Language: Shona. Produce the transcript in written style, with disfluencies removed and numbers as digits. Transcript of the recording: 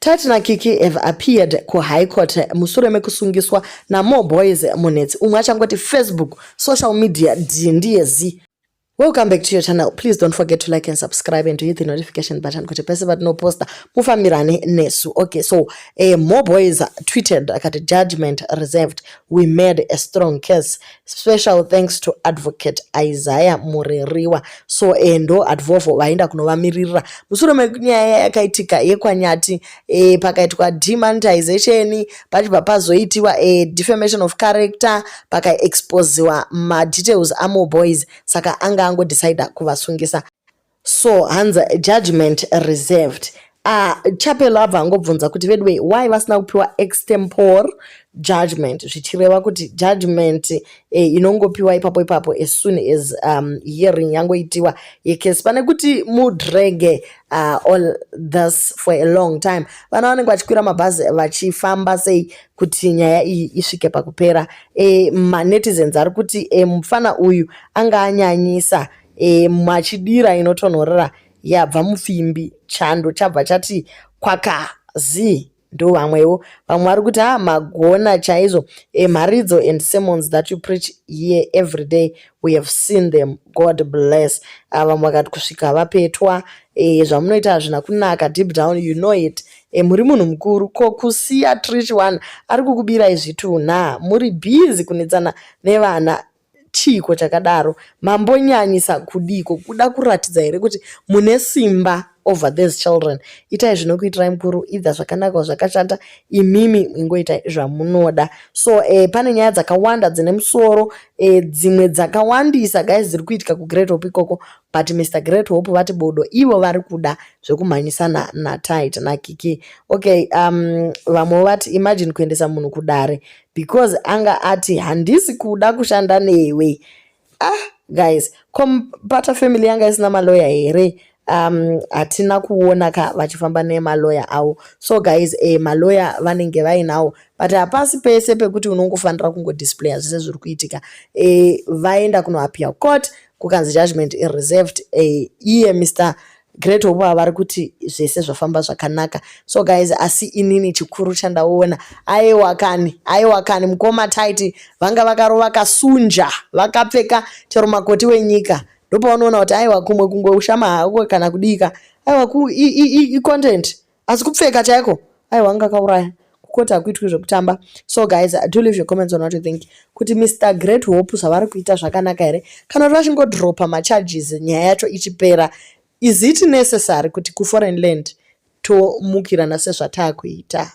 Tytie naKiki have appeared kuHigh Court mushure mekusungiswa naMoreboys Munetsi, umwe achangoti Facebook, social media ndiye z. Welcome back to your channel. Please don't forget to like and subscribe and to hit the notification button kuti pese patinoposta mufambirane nesu. Okay, so Moreboys tweeted akati, "Judgment reserved. We made a strong case. Special thanks to Advocate Isaiah Mureriwa." So ndo advovo vaenda kunovamiririra mushure menyaya yakaitika yekwaNyati, pakaitwa demonetization, pachibva pazoitiwa defamation of character, pakaexposiwa madetails aMoreboys, saka anga angodecida kuvasungisa. So hanzi "judgment reserved". Chapel abva angobvunza kuti vedwe, why vasina kupiwa extempore judgment, zvichireva kuti judgment inongopiwa ipapo ipapo as soon as hearing yangoitiwa yekesi, pane kuti mudrage all this for a long time. Vana vanenge vachikwira mabhazi vachifamba sei kuti nyaya iyi isvike pakupera? Manetizens ari kuti mufana uyu anga anyanyisa, machidira inotonhorera yabva mupfimbi, chando chabva chati kwakazi. Ndo vamwewo, vamwe vari kuti, "Ha, magona chaizvo. Mharidzo and sermons that you preach here every day, we have seen them. God bless." Vamwe vakati, "Kusvika vapetwa, zvamunoita hazvina kunaka. Deep down you know it. Muri munhu mukuru, ko kusiya Trish one ari kukubirai zvitunha? Muri busy kunetsana nevana, chiiko chakadaro? Mambonyanyisa kudiko? Kuda kuratidza here kuti mune simba over these children? Itai zvinokuitirai mukuru, either zvakanaka, zvakashata, imimi ingoitai zvamunoda." So pane nyaya dzakawanda dzine musoro, dzimwe dzakawandisa guys, dziri kuitika kuGreat Hope ikoko, but Mr Great Hope vati bodo, ivo vari kuda zvekumhanyisana naTytie naKiki. Okay, vamwe vati, "Imagine kuendesa munhu kudare because anga ati handisi kuda kushanda newe." Ah guys, kompata family yanga isina maloya here? Hatina kuona ka vachifamba nemaloya avo. So guys, maloya vanenge vainawo, but hapasi pese pekuti unongofanira kungodisplaya zvese zviri kuitika. Vaenda kunoappear court, kukanzi judgment reserved. Iye Mr Great Hope vari kuti zvese zvafamba zvakanaka. So guys, asi inini chikuru chandaona, aiwa kani, aiwa kani, mukoma Tytie vanga vakarova kasunja, vakapfeka chero makoti wenyika. Ndopaunoona kuti aiwa, kumwe kungoushama hako kana kudika, aiwa, icontent, asi kupfeka chaiko, aiwa, anga kauraya. Kukoti hakuitwi zvekutamba. So guys, do leave your comments on what you think, kuti Mr Great Hope zvavari kuita zvakanaka here, kana kuti vachingodropa macharges nyaya yacho ichipera. Is it necessary kuti kuforeign land tomukirana sezvataakuita?